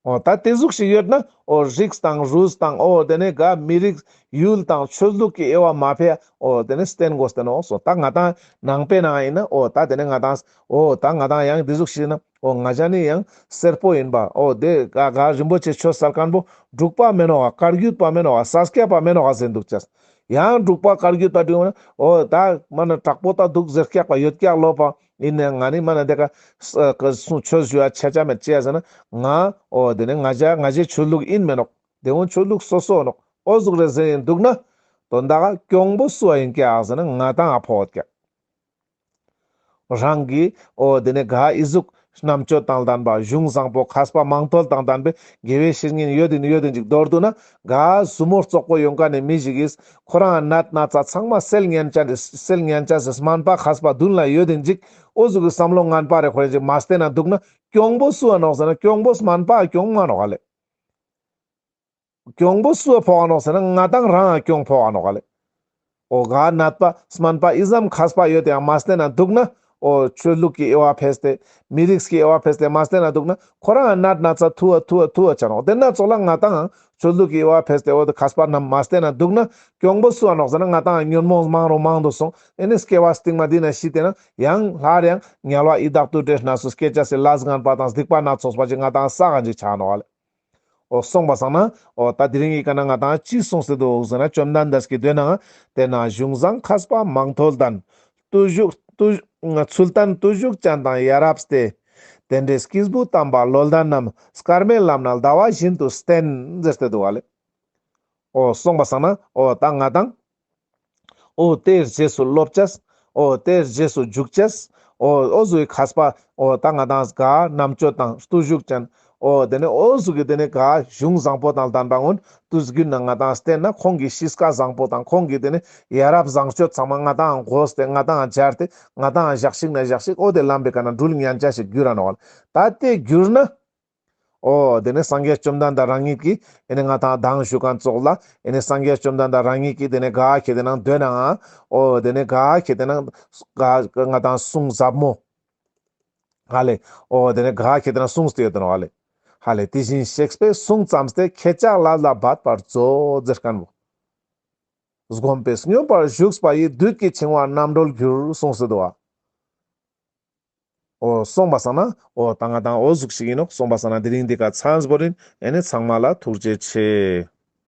འོ་ད་དེ་ཟུག་ཞིག་ཡོད་ན་འོ་རིགས་དང་རུས་དང་འོ་དེ་ནས་ག་མི་རིགས་ཡུལ་དང་ཆོས་ལུགས་ཀྱི་དབྱེ་བ་མ་ཕེ་འོ་དེ་ནས་བསྟེན་དགོས་ཏེ་ནོག་སོ། ད་ང་ཏང་ནང་པའི་ནང་ཡིན་ན་འོ་ད་དེ་ནས་ང་ཏང་འོ་ད་ང་ཏང་ཡང་དེ་ཟུག་ཞིག་ན་འོ་ང་ཅག་ནི་ཡང་སེར་པོ་ཡིན་པ། འོ་དེ་ག་ག་རིན་པོ་ཆེ་ཆོས་སལ་མཁན་པོ་འབྲུག་པ་མེན་ནོག་ག། བཀའ་བརྒྱུད་པ་མེན་ནོག་ག། ས་སྐྱ་པ་མེན་ནོག་ག་ཟེར་འདུག་ཅེས། ཡང་འབྲུག་པ་བཀའ་བརྒྱུད་པ་འདུག་ན་འོ་ད་མ་ན་དྲག་པོ་ད་འདུག་ཟེར་ཀྱག་པ་ཡོད་ཀྱག་ལོ་པ། ཡིན་ནའང་ང་ནི་མ་ན་དེ་ཀ་ས་ཀ་སུ་ཆོས་ཞུ་བ་ཆ་ཆ་མེད་ཅི་ཡ་ཟེར་ན་ང་འོ་དེ་ནས་ང་ཅག་ང་ཅག་ཆོས་ལུགས་ཡིན་མེན་ནོག། དེ་འོ་ཆོས་ལུགས་སོ་སོ་ནོག། འོ་ཟུག་རེ་ཟེར་ཡིན་འདུག་ན་དོན་དག་ག་གྱོང་པོ་སུ་བ་ཡིན་ཀྱག་ཟེར་ན་ང་ཏང་ཨ་ཕོག་ཀྱག། རང་གི་འོ་དེ་ནས་ག་ཨི་ཟུག་རྣམ་དཔྱོད་དང་ལྡན་པ་གཞུང་བཟང་པོ་མཁས་པ་མང་ཐོས་དང་ལྡན་པའི་དགེ་བའི་བཤེས་གཉེན་ཡོད་དེ་ཡོད་དེ་ཅིག་མདོར་བསྡུ་ན་ག་ཟུར་མོ་བཙོག་པོ་ཡོང་མཁན་ནི་མི་ཞིག་གིས་ཁོ་རང་ནད་ན་ཚ་ཚང་མ་སེལ་ཉན་ཅེས་སེལ་ཉན་ཅེས་སི་སྨན་པ་མཁས་པ་མདུན་ལ་ཡོད་དེ་ཅིག་འོ་ཟུག་གི་བསམ་བློ་ངན་པ་རེ་ཁོ་རང་ཅིག་མ་བསྟེན་ན་འདུག་ན་གྱོང་པོ་སུ་བ་ནོག་ཟེར་ན་གྱོང་པོ་སྨན་པ་གྱོང་མ་ནོག་ག་ལེ། གྱོང་པོ་སུ་བ་ཕོག་ག་ནོག་ཟེར་ན་ང་ཏང་རང་ང་གྱོང་ཕོག་ག་ནོག་ག་ལེ། འོ་ག་ནད་པ་སྨན་པ་ཨི་ཙམ་མཁས་པ་ཡོད་དེ་ཡང་མ་བསྟེན་ན་འདུག་ན་འོ་ཆོས་ལུགས་ཀྱི་དབྱེ་བ་ཕེས་ཏེ་མི་རིགས་ཀྱི་དབྱེ་བ་ཕེས་ཏེ་མ་བསྟེན་ན་འདུག་ན་ཁོ་རང་ང་ནད་ན་ཚ་ཐུ་བ་ཐུ་བ་ཐུ་བ་ཆ་ནོག། དེ་ན་ཚོགས་ལ་ང་ཏང་ཆོས་ལུགས་ཀྱི་དབྱེ་བ་ཕེས་ཏེ་འོ་དེ་མཁས་པ་རྣམས་མ་བསྟེན་ན་འདུག་ན་གྱོང་པོ་སུ་བ་ནོག་ཟེར་ན་ང་ཏང་ཉོན་མོངས་མང་རུ་མང་དུ་སོང་། ཨེ་ནི་སྐྱེ་བ་སྟིང་མ་འདི་ན་ཤི་དེ་ན་ཡང་སླར་ཡང་དམྱལ་བ་ཡི་དྭགས་དུད་འགྲོའི་གནས་སུ་སྐྱེ་ཅེས་སི་ལས་ངན་པ་དང་སྡིག་པ་སྣ་ཚོགས་པ་ཅིག་ང་ཏང་བསགས་མཁན་ཅིག་ཆ་ནོག་ག་ལེ། འོ་སོང་པ་སང་ན་འོ་ད་དེ་རིང་གི་ཀ་ན་ང་ཏང་ཅི་གསུངས་ཏེ་འདུག་ཟེར་ན་བཅོམ་ལྡན་འདས་ཀྱིས་མདོ་ནང་དེ་ན་གཞུང་བཟང་མཁས་པ་མང་ཐོས་ལྡན། བརྟུལ་ཞུགས་བརྟུལ་ཚུལ་ལྡན་བརྟུལ་ཞུགས་ཅན་དང་ཡ་རབས་ཏེ། དེ་འདྲའི་སྐྱེས་བུ་དམ་པ་བློ་ལྡན་རྣམས། སྐར་མའི་ལམ་ན་ཟླ་བ་བཞིན་དུ་བསྟེན། ཟེར་ཏེ་འདུག་ག་ལེ། འོ་སོང་པ་སང་ན་འོ་ད་ང་ཏང་འོ་དེའི་རྗེས་སུ་སློབ་ཅེས། འོ་དེའི་རྗེས་སུ་འཇུག་ཅེས། འོ་འོ་ཟུག་གི་མཁས་པ་འོ་ད་ང་ཏང་ག་རྣམ་དཔྱོད་དང་བརྟུལ་ཞུགས་ཅན། འོ་དེ་ནས་འོ་ཟུག་གི་དེ་ནས་ག་གཞུང་བཟང་པོ་དང་ལྡན་པ་གུན་དུས་རྒྱུན་ན་ང་ཏང་བསྟེན་ན་ཁོང་གི་གཤིས་ཀ་བཟང་པོ་དང་ཁོང་གི་དེ་ནས་ཡ་རབས་བཟང་སྤྱོད་ཚང་མ་ང་ཏང་གོ་སྟེ་ང་ཏང་སྦྱར་ཏེ་ང་ཏང་ཞག་ཞིག་ན་ཞག་ཞིག་འོ་དེ་ལམ་པའི་ཀ་ན་འགྲུལ་ཉན་ཅེས་ཤིག་འགྱུར་ར་ནོག་ལེ། ད་དེ་འགྱུར་ན། འོ་དེ་ནས་སངས་རྒྱས་བཅོམ་ལྡན་འདས་རང་ཉིད་ཀྱིས་ཨེ་ནི་ང་ཏང་མདང་ཞུ་མཁན་ཙོགས་ལ་ཨེ་ནི་སངས་རྒྱས་བཅོམ་ལྡན་འདས་རང་ཉིད་ཀྱིས་དེ་ནས་ག་ཁྱེར་ཏེ་ན་མདོ་ནང་འོ་དེ་ནས་ག་ཁྱེར་ཏེ་ན་ག་ང་ཏང་གསུང་ཟབ་མོ་ཧ་ལེ། འོ་དེ་ནས་ག་ཁྱེར་ཏེ་ན་གསུངས་ཏེ་ཡོད་དེ་ནོག་ཧ་ལེ། ཧ་ལེ། དེ་བཞིན་གཤེགས་པས་གསུང་བརྩམས་ཏེ། ཁྱེད་ཅག་ལ་ལ་འབད་པར་མཛོད། ཟེར་མཁན་བོ། བསྒོམས་པས་སྙོམས་པར་ཞུགས་པ་ཡིས། བདུད་ཀྱི་འཆིང་བ་རྣམ་གྲོལ་འགྱུར། གསུངས་སེ་འདུག་པ། འོ་སོང་པ་སང་ན་འོ་ད་ང་ཏང་འོ་ཟུག་ཞིག་ཡིན་ནོག། སོང་པ་སང་ན་དེ་རིང་འདི་ཀ་ཚང་བོ་ཡིན། ཨེ་ནི་ཚང་མ་ལ་ཐུགས་རྗེ་ཆེ།